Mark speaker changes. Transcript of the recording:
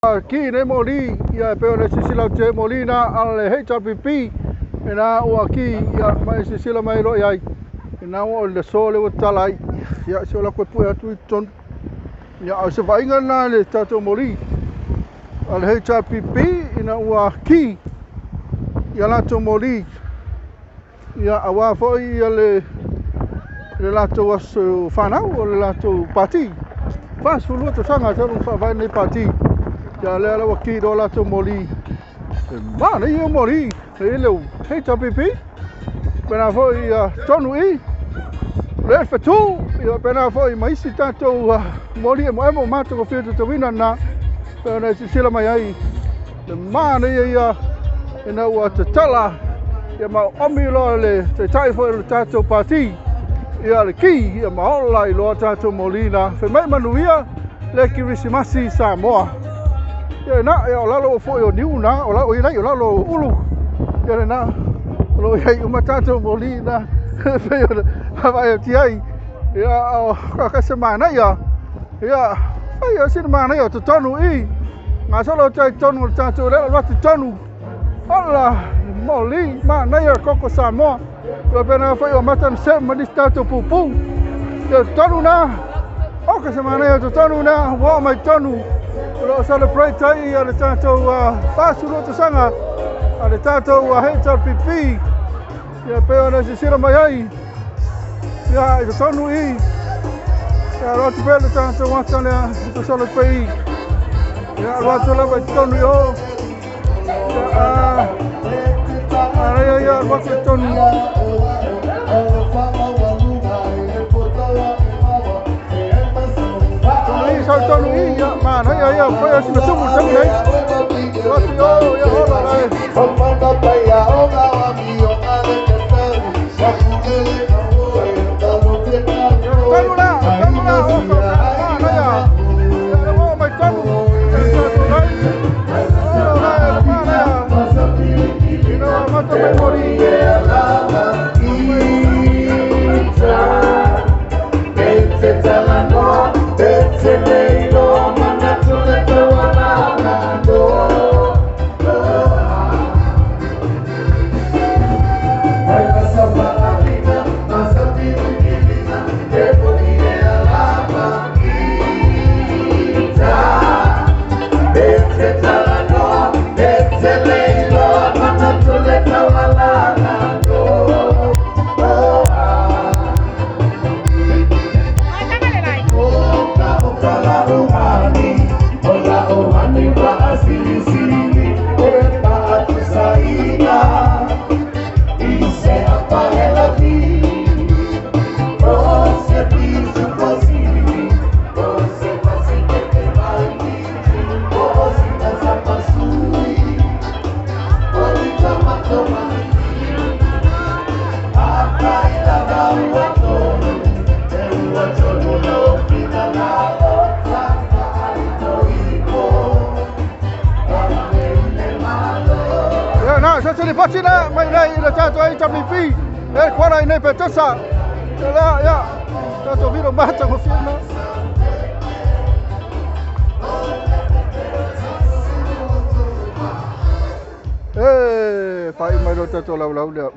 Speaker 1: Ki nei moli ia e pei ona e silasila atu i moli na a le HRPP ina ua ki ia ma e silasila mai loa i ai ina ua o le aso lea ua tatala ai ia si o latou e pue atu i totonu ia a o se vaaiga lena i le tatou moli a le HRPP ina ua ki ia latou moli ia aua foi ia le le latou aso fanau o le latou pati 42 tausaga talu ona faavae lenei pati ia lea la ua ki loa latou moli e manaia moli e le HRPP pena foi ia tonu i le fetu ia pena foi ma isi tatou moli emoemo matagofie tatauina na pena e silasila mai ai le manaia ia ina ua tatala ia ma omi loa le taitai foi o le tatou pati ia le ki ia ma ola i loa tatou molina fai mai manuia le Kerisimasi Samoa ia na ia o lalo o foi o niu na o lalo i lai o lalo o ulu ia le na o lo iai uma tatou molina pei ona vaavaai atu ai ia o ka se manaia ia fai o sina manaia o totonu i gasolo atu ai totonu o le tatou lea alu atu i totonu ola moli manaia koko Samoa ia pena foi o mata na se ma nisi tatou pupu ia totonu na o ka se manaia o totonu na ua oo mai totonu o lo o celebrate ai ia le tatou 42 tausaga a le tatou HRPP ia pei ona silasila mai ai ia i totonu i ia alu atu pea le tatou ata lea e tosolo atu pea i ia alu atu lava i totonu i o ia a ia alu atu i totonu tonu i sau tonu i ia manaia ia fai o sina tumu tami nei alu atu i o ia ola lae. Tonu la, tonu la, o ka manaia. Ia le o mai tonu. Ia tatou lai. Ola lae le manaia. Ina ua mata mai moli. Ia na, sa se lipoti na mai nei i le tatou AWP e kuala i nei Petosa. Ia lea, ia, tatou vilo matagofie na. E, fai mai lo tatou laulau lea.